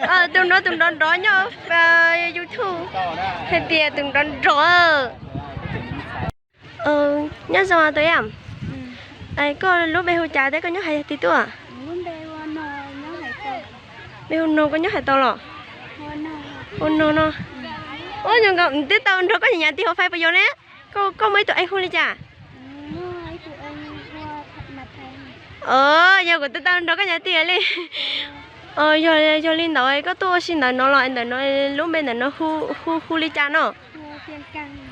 Tus no tus nrov nrov nyob YouTube hais tias tus nrov nrov. Nyob zoo tus ib, koj lub npe hu cas thiab koj nyob hais tias twg tuaj? Npe hu Noog, koj nyob hais tias los? Hu Noog no. Ua nyob nkaus twb tau nrog koj nyav nyav tig hauv Fai puas yog ne? Koj muaj ib tug ev hu li cas? Yog kuv twb tau nrog koj nyav tig li. Yog li ntawd koj tuaj ua si ntawm no los ntawm no lub npe ntawm no hu hu li cas no?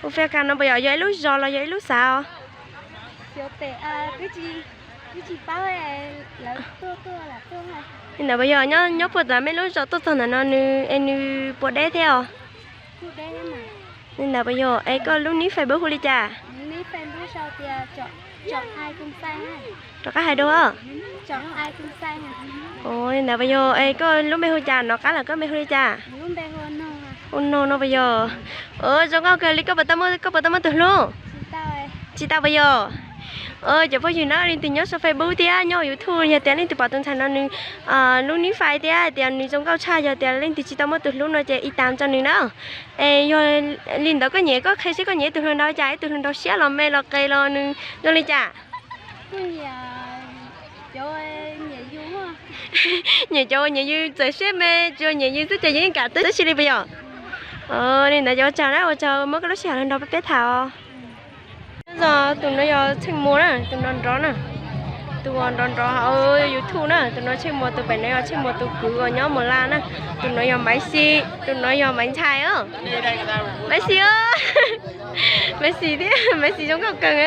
Hu Fia Kas no puas yog, yog ib lub zos los yog ib lub xav os? Li ntawd puas yog nyob puag tom mej lub zos tuaj txog ntawm no nws es nws puas deb thiab os? Li ntawd puas yog es koj lub nick Facebook hu li cas? Rov qab hais dua. Li ntawd puas yog es koj lub npe hu cas, nov qab lawm koj npe hu li cas? Hu Noog no puas yog? Zoo nkauj kawg li, koj puas tau muaj, koj puas tau muaj tus hlub? Tsis tau puas yog? Cov phooj ywg na, leej twg nyob saum Facebook thiab nyob YouTube yog tias leej twg pom tus ntxhais no nws lub nick Fai thiab hais tias nws zoo nkauj tshaj, yog tias leej twg tsis tau muaj tus hlub no ces ib tam tso nws na. Es yog li ntawd koj nyiam, koj qhia seb koj nyiam ib tug hluas nraug cas, ib tug hluas nraug siab los me los qes los nws zoo li cas? Nyiam cov uas nyiam yus txawm siab me, tsuas nyiam yus xwb ces yus yeej kam tau tib si li puas yog? Li ntawd ces ua tsaug na, ua tsaug muab koj lub sij hawm los nrog peb tham os. Nyob zoo, tus no yog Tsheej Muas na, tus nrov nrov na. Tus uas nrov nrov hauv YouTube na, tus no Tsheej Muas, tus pem no yog Tsheej Muas tus kwv uas nyob Mus Laj na. Tus no yog Maiv Xis, tus no yog Maiv Ntxhais os. Maiv Xis os, Maiv Xis thiab, Maiv Xis zoo nkauj kawg.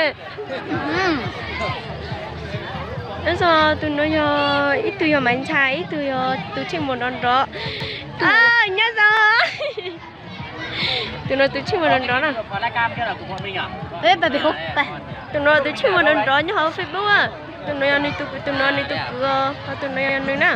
Nyob zoo, tus no yog, ib tug yog Maiv Ntxhais, ib tug yog tus Tsheej Muas nrov nrov. Nyob zoo. Tus no tus Tsheej Muas nrov nrov na. Tus no tus Tsheej Muas nrov nrov nyob hauv Facebook a. Tus no yog nws tus, tus no nws tus kwv os, ho tus no yog nws na.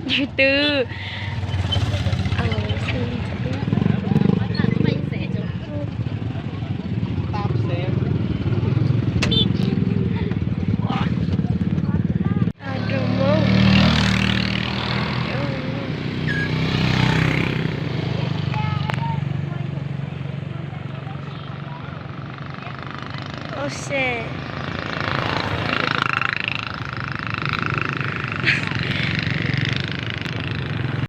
Yus twb